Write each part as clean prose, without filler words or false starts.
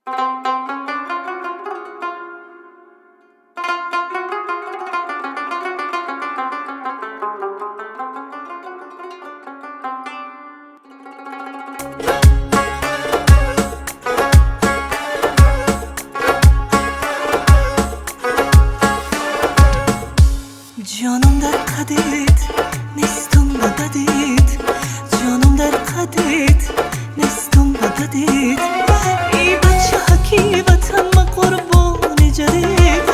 Ҷонам дар қадит нестам ба бадит, ҷонам дар қадит нестам ба бадит. Эй бачаки ватан, ма қурбони ҷадид,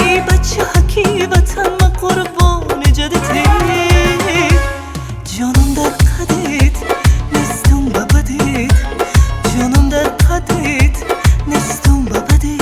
эй бачаки ватан, ма қурбони ҷадид. Ҷонам дар қадит нестам ба бадит, ҷонам дар қадит нестам ба бадит.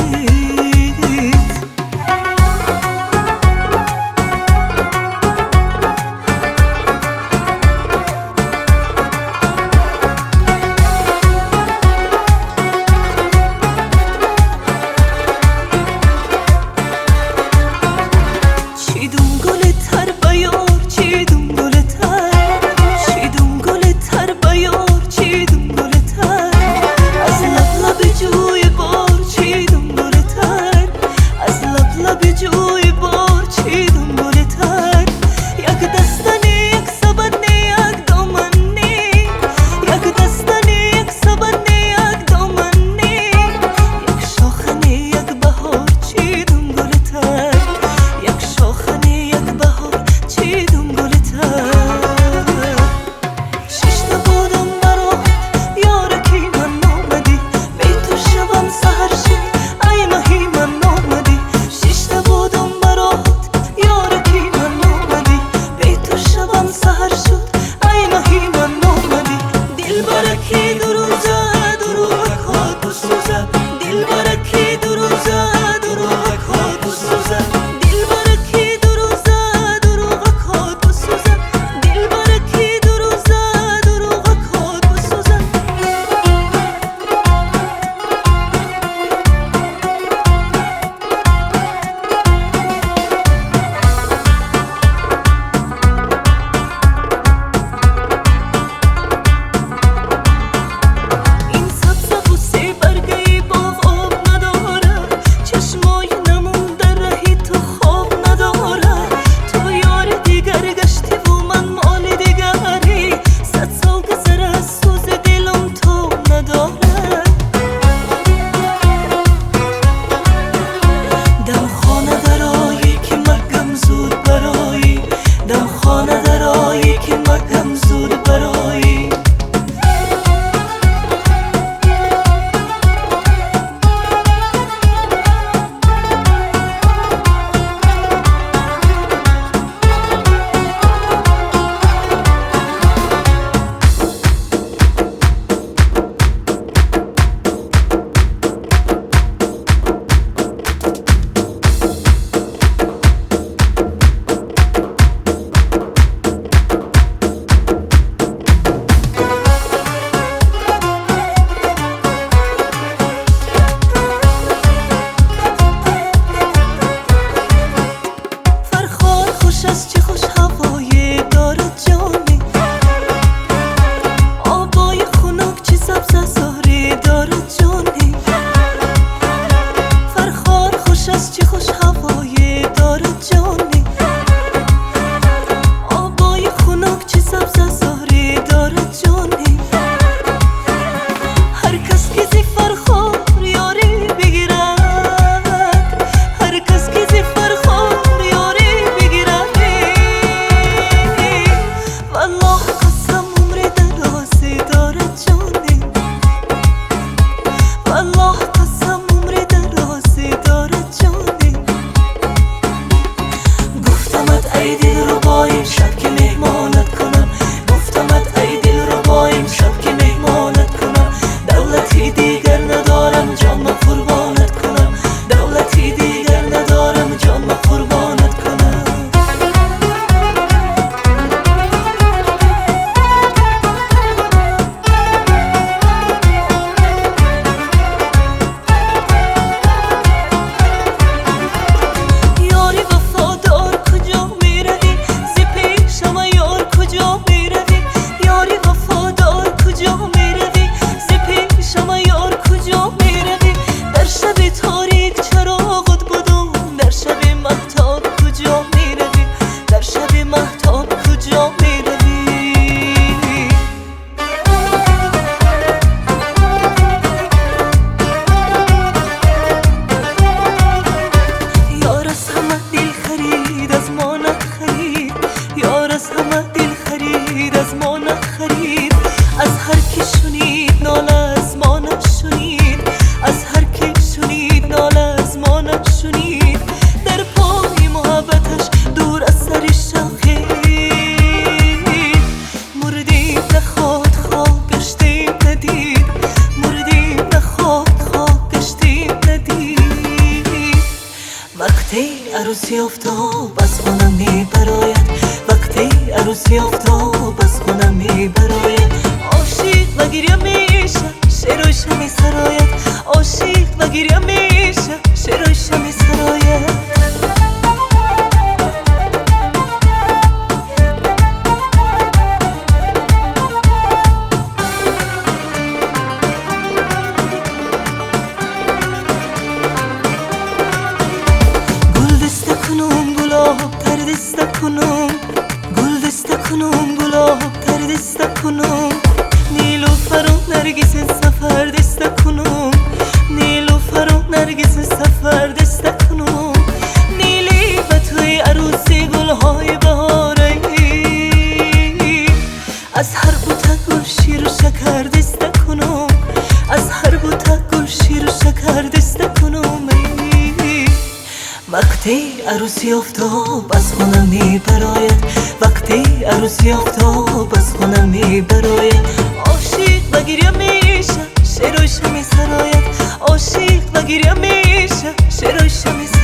Дар шаби торик чароғат будум, дар шаби моҳтоб куҷо меравӣ? Дар шаби моҳтоб куҷо меравӣ? Ёр аз ҳама дил харид, аз мо нахарид. Ёр аз ҳама дил харид, аз мо нахарид. Аз ҳар ки шунид нола аз мо нашунид. Аз ҳар ки шунид нола аз мо нашунид. Дар пои муҳаббаташ дур аз сари шохе мурдем, наход хоб гаштем надид. Мурдем, наход хоб гаштем надид. Вақте арӯси офтоб аз хона мебарояд, вақте арӯси офтоб аз хона мебарояд, ошиқ ба гиря меша, шероиша месарояд. Ошиқ ба гиря меша, шероиша месарояд. Гул даста кунум, гулоб тар даста кунум. Гул даста кунум, гулоб тар даста кунум. Нилуфару наргиси сафар даста кунум. Нилуфару наргиси сафар даста кунум. Нили ба тӯи арӯси гулҳои баҳорӣ, аз ҳар бута гул ширу шакар даста кунум. Аз ҳар бута гул ширу шакар даста кунум. Вақте арӯси офтоб аз хона мебарояд, вақте арӯси офтоб аз хона мебарояд, ошиқ ба гиря меша, шероиша месарояд. Ошиқ ба гиря меша, шероиша месарояд.